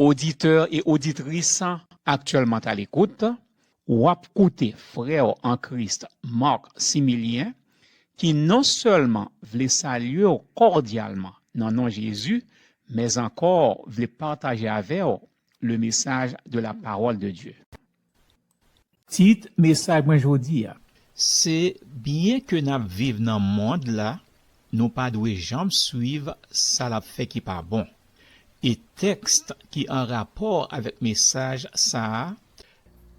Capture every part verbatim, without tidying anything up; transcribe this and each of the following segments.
Oditè e oditris aktyèlman a lekout, w ap koute frè w an Kris Marc Similien, ki non sèlman vle salye w kòdyalman nan non Jezi, men ankò vle pataje avè w le message de la parole de Dieu. Tit mesaj mwen jodi a, se byen ke n ap viv nan mond la, nou pa dwe janm swiv sa l ap fè ki pa bon. E tèks ki an rapò avèk mesaj sa a,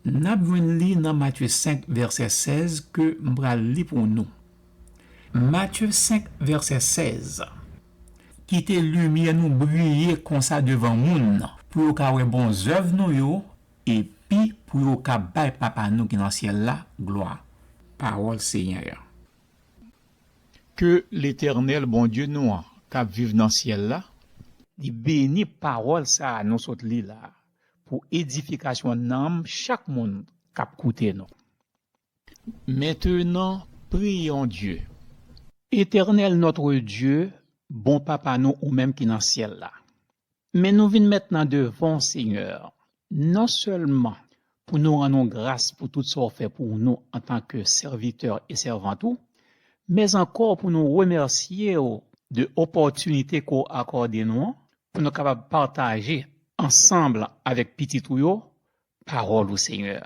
n ap jwenn li nan Matye senk, vèsè sèz, ke m pral li pou nou. Matye senk, vèsè sèz. Kite limyè nou briye konsa devan moun, pou yo ka wè bon zèv nou yo, epi pou yo ka bay Papa nou ki nan syèl la glwa. Pawòl Senyè a. Ke Letènèl Bondye nou an, k ap viv nan syèl la, li beni pawòl sa a nou sot li la a, pou edifikasyon nanm chak moun k ap koute nou. Maintenant, prions Dieu. Éternel notre Dieu, bon Papa nou, ou menm ki nan syèl la. Men nou vin mentnan devan w, Senyè, non sèlman pou nou rann ou gras pou tout sa w fè pou nou antanke sèvitè e sèvant ou, men ankò pou nou remèsye w de opòtinite ke w akòde nou an, pou nou kapab pataje ansanm avèk pitit ou yo pawòl ou, Senyè.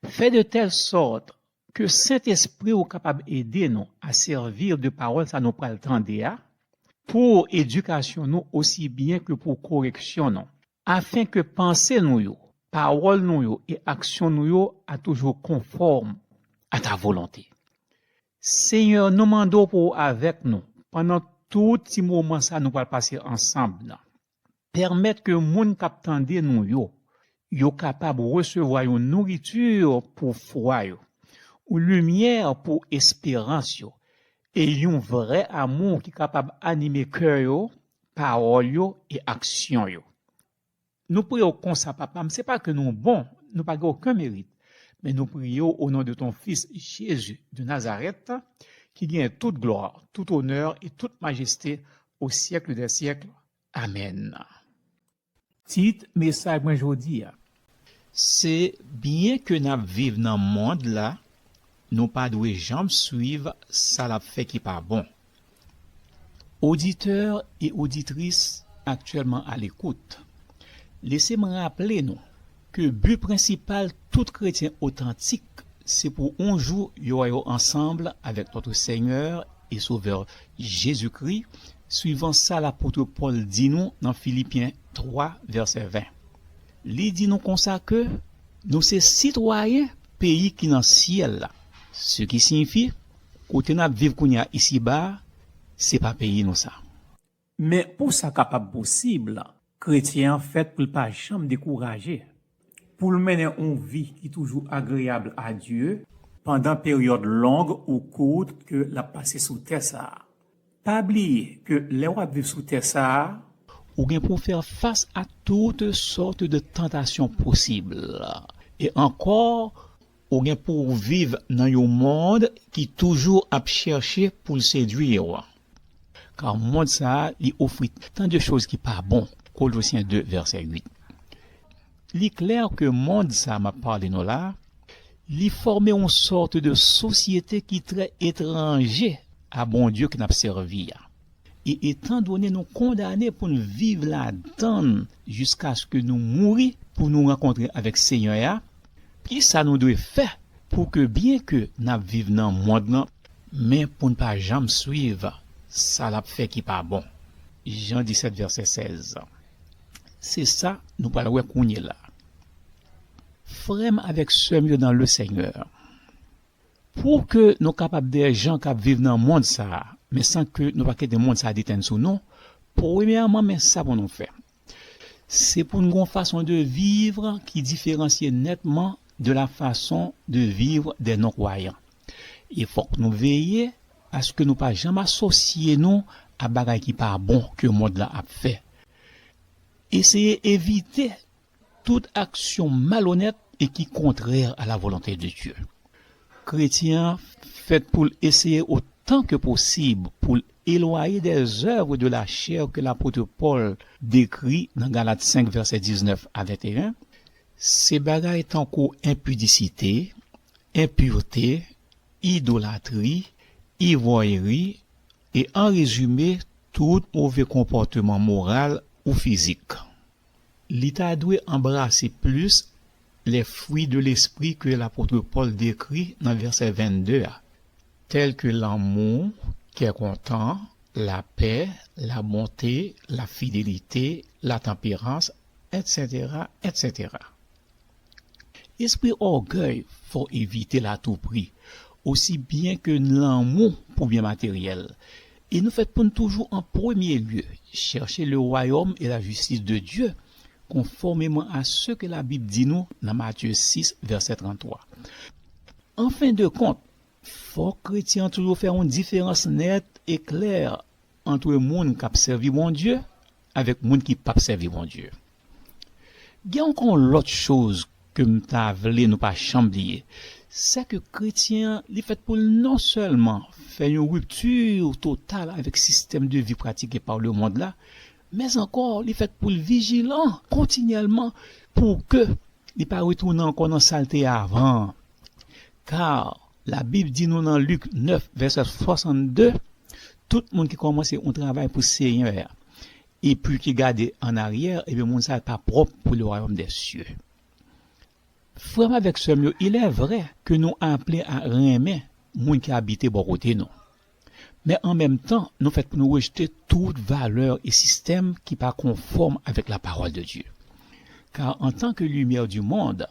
Fè de tèl sòt ke Sentespri w kapab ede nou a sèvi de pawòl sa nou pral tande a, pou edikasyon nou osi byen ke pou koreksyon nou, afen ke panse nou yo, pawòl nou yo e aksyon nou yo a toujou konfòm a ta volonte. Senyè, nou mande w pou w avèk nou pandan tout ti moman sa nou pral pase ansanm nan. Pèmèt ke moun k ap tande nou yo, yo kapab resevwa yon nouriti pou fwa yo, yon limyè pou esperans yo, e yon vrè amou ki kapab anime kè yo, pawòl yo e aksyon yo. Nou priye w konsa, Papa m, se pa ke nou bon, nou pa gen okenn merit, men nou priye w o non de ton Fis Jezi de Nazarèt, ki genyen tout glwa, tout onè e tout majeste au siècle des siècles. Amèn. Tit mesaj mwen jodi a, se byen ke n ap viv nan mond la, nou pa dwe janm swiv sa l ap fè ki pa bon. Oditè e oditris aktyèlman a lekout, lese m raple nou ke bi prensipal tout kretyen otantik se pou yon jou yo wè yo ansanm avèk notre Seigneur et Sauveur Jésus-Christ, suivan sa lapot Pòl di nou nan Filipyen twa, vèsè ven. Li di nou konsa ke nou se sitwayen peyi ki nan syèl la, se ki siyifi kote n ap viv kounye a isiba a, se pa peyi nou sa. Men pou sa kapab posib, kretyen an fèt pou l pa janm dekouraje, pou l mennen yon vi ki toujou agreyab a Dye pandan peryòd long ou kout ke l ap pase sou tè sa a. Pa bliye ke lè w ap viv sou tè sa a, ou gen pou w fè fas a tout sòt de tantasyon posib. E ankò, ou gen pou w viv nan yon mond ki toujou ap chèche pou l sedwi w. Ka mond sa a, li ofri tan de choz ki pa bon, Kolosyen de, vèsè uit. Li klè ke mond sa a m ap pale nou la, li fòme yon sòt de sosyete ki trè etranje a Bondye ke n ap sèvi a. E etandone nou kondane pou n viv ladan l jiskaske nou mouri pou nou rankontre avèk Senyè a, kisa nou dwe fè pou ke byen ke n ap viv nan mond lan, men pou n pa janm swiv sa l ap fè ki pa bon? Jan disèt, vèsè sèz. Se sa nou pral wè kounye la. Frè m avèk sè m yo dans le Seigneur, pou ke nou kapab dè jan k ap viv nan mond sa a, men san ke nou pa kite mond sa a detenn sou nou, premyèman, men sa pou nou fè. Se pou n gen yon fason de viv ki diferansye nètman de la façon de vivre des non-croyants. E fòk nou veye aske nou pa janm asosye nou a bagay ki pa bon ke mond la ap fè. Eseye evite tout aksyon malonèt e ki kontrè a la volonte de Dye. Kretyen an fèt pou l eseye otan ke posib pou l éloignés des œuvres de la chair que l'apôtre Paul décrit dans Galates cinq, verset dix-neuf à vingt et un, se bagay tankou enpidisite, enpirte, idolatri, ivwayeri, e an rezime, tout move konpòteman moral ou fizik. Li ta dwe anbrase plis les fruits de l'esprit ke lapot Pòl dekri nan vèsè vennde a, tèl ke lanmou, kè kontan, lapè, labonte, lafidelite, latanperans, etsetera, etsetera. Espri ògèy fò evite l a tou pri, osi byen ke lanmou pou byen materyèl. E nou fèt pou n toujou an premye lye chèche le wayòm e la jistis de Dye, konfòmeman a se ke Labib di nou nan Matye sis, vèsè tranntwa. An fen de kont, fòk kretyen an toujou fè yon diferans nèt e klè ant moun k ap sèvi Bondye avèk moun ki p ap sèvi Bondye. Gen ankò yon lòt choz ke m ta vle nou pa janm bliye, se ke kretyen an, li fèt pou l non sèlman fè yon ripti total avèk sistèm de vi pratike pa lemonn la, men ankò li fèt pou l vijilan kontinyèlman pou ke li pa retounen ankò nan sa l te ye avan an. Ka Labib di nou nan Lik nèf, vèsè swasannde, tout moun ki kòmanse yon travay pou Senyè a, epi ki gade annaryè, ebyen, moun sa a pa pwòp pou le wayòm dè sye. Frè m avèk sè m yo, il est vrai ke nou aple a renmen moun ki abite bò kote nou. Men an menm tan, nou fèt pou nou rejte tout valè e sistèm ki pa konfòm avèk lapawòl de Dye. Kar antanke limyè di mond,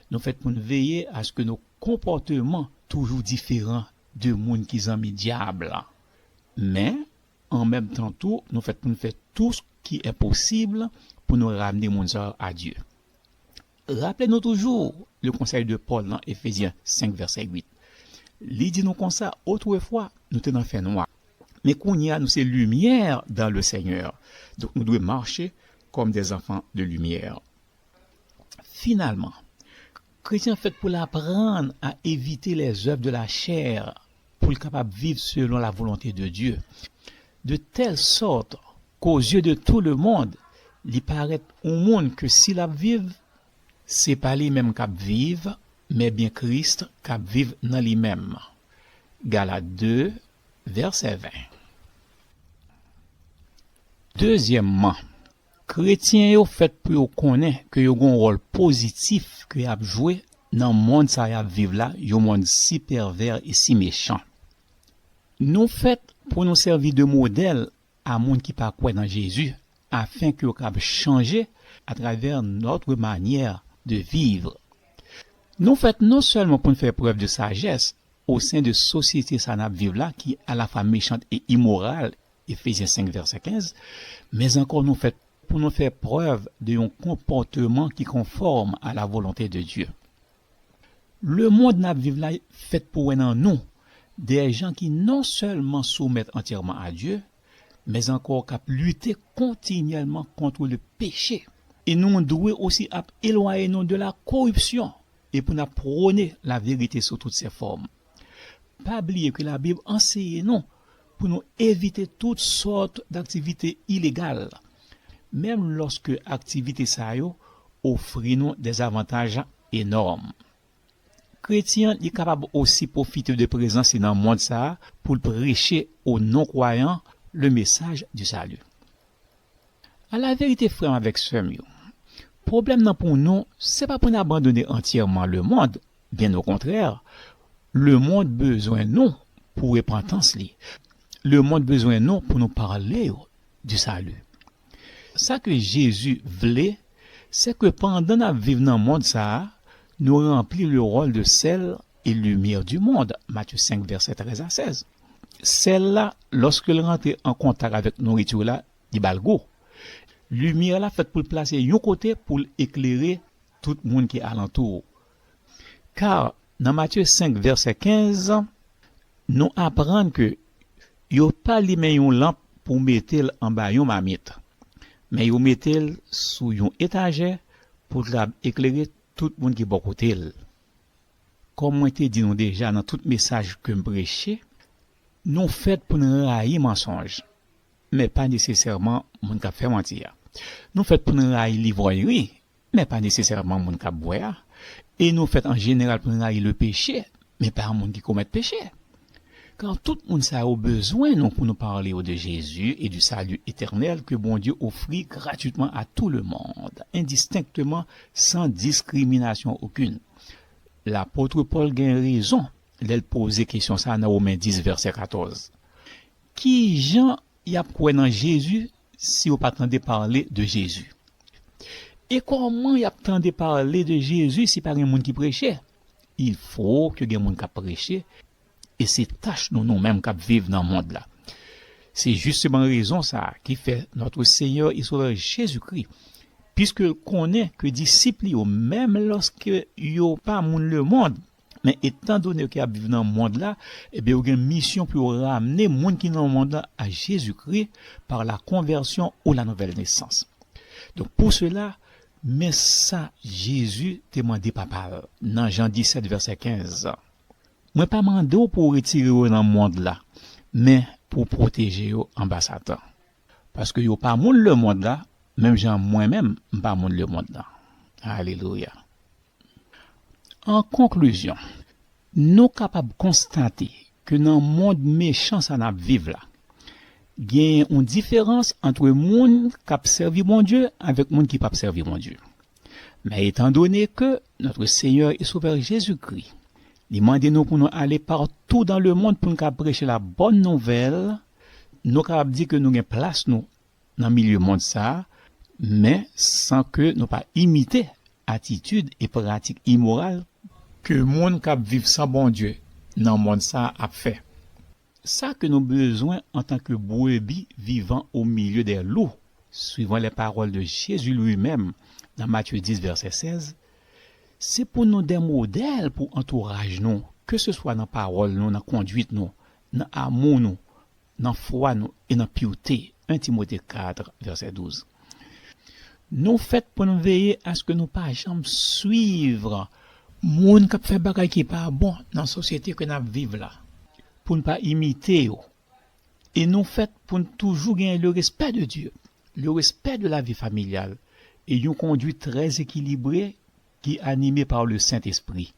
nou fèt pou n veye aske nou konpòteman toujou diferan de moun ki zanmi dyab la. Men, an menm tan tou, nou fèt pou n fè tou sa ki enposib pou nou ramne moun sa yo a Dye. Raple nou toujou le konsèy de Pòl nan Efezyen senk, vèsè uit. Li di nou konsa, otrefwa, nou te nan fènwa. Men kounye a, nou se limyè dans le Seigneur. Donk, nou dwe mache kòm des enfants de lumière. Finalman, kretyen an fèt pou l aprann a evite les œuvres de la chair, pou l kapab viv selon la volonté de Dieu, de telle sorte qu'aux yeux de tout le monde, li parèt yon moun ke si l ap viv, se pa li menm k ap viv, men byen Kris k ap viv nan li menm. Galat de, vèsè ven. Dezyèmman, kretyen yo fèt pou yo konnen ke yo gen yon wòl pozitif ke y ap jwe nan mond sa y ap viv la, yon mond si pèvè e si mechan. Nou fèt pou nou sèvi de modèl a moun ki pa kwè nan Jezi, afin ke yo kab chanje atravè notre manière de vivre. Nou fèt non sèlman pou n fè prèv de sajès o sen de sosyete sa n ap viv la ki alafwa mechant e imoral, Efezyen senk, vèsè kenz, men ankò nou fèt pou nou fè prèv de yon konpòteman ki konfòm a la volonte de Dye. Lemonn n ap viv la fèt pou wè nan nou de jan ki non sèlman soumèt antyèman a Dye, men ankò k ap lite kontinyèlman kont le peche. E nou dwe osi ap elwaye nou de la koripsyon e pou n ap pwone laverite sou tout se fòm. Pa bliye ke Labib anseye nou pou nou evite tout sòt daktivite ilegal, menm lòske aktivite sa yo ofri nou de zavantaj enòm. Kretyen an, li kapab osi pwofite de prezans li nan mond sa a pou l preche o non-kwayan le mesaj di sali. Alaverite, frè m avèk sè m yo, pwoblèm nan pou nou, se pa pou n abandone antyèman lemonn, byen okontrè, lemonn bezwen nou pou repantans li. Lemonn bezwen nou pou nou pale yo di sali. Sa ke Jezi vle, se ke pandan n ap viv nan mond sa a, nou ranpli le wòl de sèl e limyè di mond, Matye senk, vèsè trèz a sèz. Sèl la, lòske l rantre an kontak avèk nouriti la, li ba l gou. Limyè la fèt pou l plase yon kote pou l eklere tout moun ki alantou w. Ka nan Matye senk, vèsè kenz, nou aprann ke yo pa limen yon lanp pou mete l anba yon mamit, men yo mete l sou yon etajè pou l kab eklere tout moun ki bò kote l. Kòm mwen te di nou deja nan tout mesaj ke m preche, Nou fèt pou n rayi mansonj, men pa nesesèman moun k ap fè manti a. Nou fèt pou n rayi livrèyri, men pa nesesèman moun k ap bwè a. E nou fèt an jeneral pou n rayi le péché, men pa moun ki komèt peche. Kar tout moun sa yo bezwen nou pou nou pale yo de Jezi e du salut éternel ke Bondye ofri gratuitman a tout le monde, indistinkteman, san diskriminasyon okenn. Lapot Pòl gen rezon lè l poze kesyon sa nan Women dis, vèsè katòz. Ki jan y ap kwè nan Jezi si yo pa tande pale de Jezi? E kòman y ap tande pale de Jezi si pa gen moun ki preche? Il faut que gen moun k ap preche, e se tach nou, nou menm k ap viv nan mond la. Se jisteman rezon sa a ki fè notre Seigneur et Sauveur Jésus-Christ, piske l konnen ke disip li yo, menm lòske yo pa moun lemonn, men etandone ke y ap viv nan mond la, ebyen, yo gen misyon pou yo ramne moun ki nan mond la a Jezikri par la konvèsyon ou la nouvèl nesans. Donk, pou sela, men sa Jezi te mande Papa l nan Jan disèt, vèsè kenz. Mwen pa mande w pou w retire yo nan mond la, men pou w pwoteje yo anba Satan. Paske yo pa moun lemonn la, menm jan mwen menm, m pa moun lemonn nan. Alelouya. An konklizyon, nou kapab konstate ke nan mond mechan sa n ap viv la, genyen yon diferans ant moun k ap sèvi Bondye avèk moun ki p ap sèvi Bondye. Men etandone ke notre Seigneur et Sauveur Jésus-Christ, li mande nou pou nou ale partou dans le monde pou n ka preche la bòn nouvèl, nou kapab di ke nou gen plas nou nan milye mond sa a, men san ke nou pa imite atitid e pratik imoral ke moun k ap viv san Bondye nan mond sa a ap fè. Sa ke nou bezwen antanke brebi vivan au milieu des loups, suivant les paroles de Jésus lui-même dans Matthieu dix, verset seize, se pou nou de modèl pou antouraj nou, ke se swa nan pawòl nou, nan konduit nou, nan amou nou, nan fwa nou e nan purte. En Timote kat, vèsè douz. Nou fèt pou nou veye aske nou pa janm swiv moun k ap fè bagay ki pa bon nan sosyete ke n ap viv la, pou n pa imite yo. E nou fèt pou n toujou genyen le respect de Dieu, le respect de la vie familiale, e yon konduit trè ekilibre ki anime par le Saint-Esprit.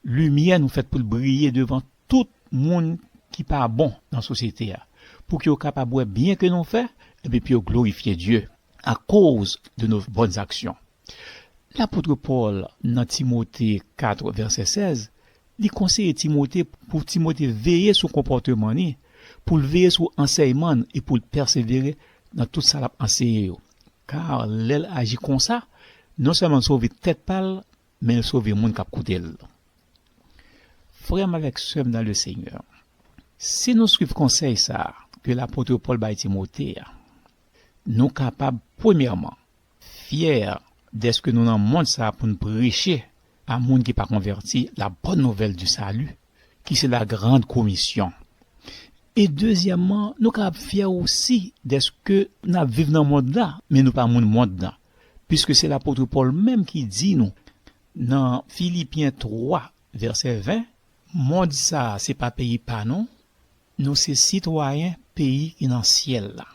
Limyè nou fèt pou l briye devan tout moun ki pa bon nan sosyete a, pou ke yo kapab wè byen ke nou fè, epi pou yo glorifye Dye akoz de nos bonnes actions. Lapot Pòl, nan Timote kat, vèsè sèz, li konseye Timote pou Timote veye sou konpòteman li, pou l veye sou ansèyman l e pou l pèsevere nan tout sa l ap anseye yo. Kar lè l aji konsa, non sèlman l sove tèt pa l, men l sove moun k ap koute l. Frè m avèk sè m dans le Seigneur, si nou swiv konsèy sa a ke lapot Pòl bay Timote a, nou kapab, premyèman, fyè dèske nou nan mond sa a pou n preche a moun ki pa konvèti la bonne nouvelle du salut, ki se la grande commission. E dezyèmman, nou kapab fyè osi dèske n ap viv nan mond la, men nou pa moun mond la, piske se lapot Pòl menm ki di nou nan Filipyen twa, vèsè ven, mond sa a se pa peyi pa nou, nou se sitwayen peyi ki nan syèl la.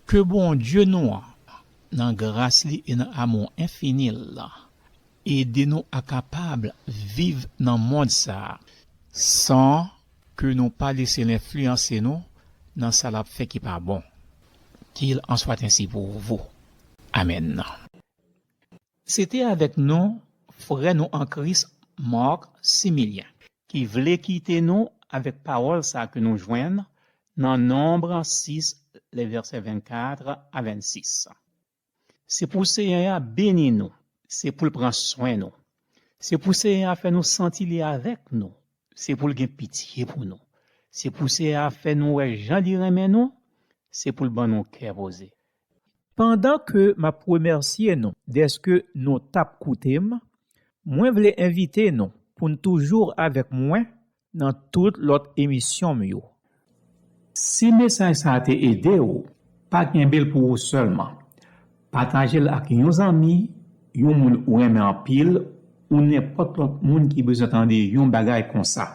Ke Bondye nou an, nan gras li e nan amou enfini l la, ede nou a kapab viv nan mond sa a, san ke nou pa lese l enfliyanse nou nan sa l ap fè ki pa bon. Qu'il en soit ainsi pour vous. Amèn. Se te avèk nou, frè nou an Kris, Mark Similien, ki vle kite nou avèk pawòl sa ke nou jwenn nan Nonb sis, le vèsè vennkat a vennsis. Se pou Senyè a beni nou, se pou l pran swen nou. Se pou Senyè a fè nou santi li avèk nou, se pou l gen pitye pou nou. Se pou Senyè a fè nou wè jan li renmen nou, se pou l ban nou kè poze. Pandan ke m ap remèsye nou dèske nou t ap koute m, mwen vle envite nou pou n toujou avèk mwen nan tout lòt emisyon m yo. Si mesaj sa a te ede w, pa kenbe l pou ou sèlman. Pataje l ak yon zanmi, yon moun ou renmen anpil, ou nenpòt lòt moun ki bezwen tande yon bagay konsa.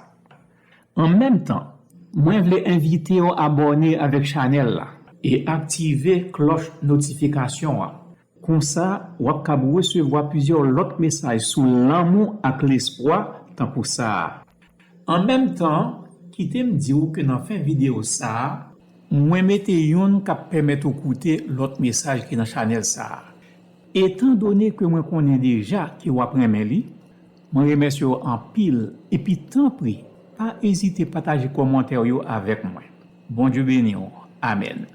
An menm tan, Mwen vle envite w abòne avèk chanèl la e aktive klòch notifikasyon an. Konsa, w ap kab resevwa plizyè lòt mesaj sou lanmou ak lespwa tankou sa a. An menm tan, kite m di w ke nan fen videyo sa a, mwen mete youn k ap pèmèt ou koute lòt mesaj ki nan chanèl sa a. Etandone ke mwen konnen deja ke w ap renmen li, mwen remèsye w anpil, epi tanpri, pa ezite pataje kòmantè w yo avèk mwen. Bondye beni w. Amèn.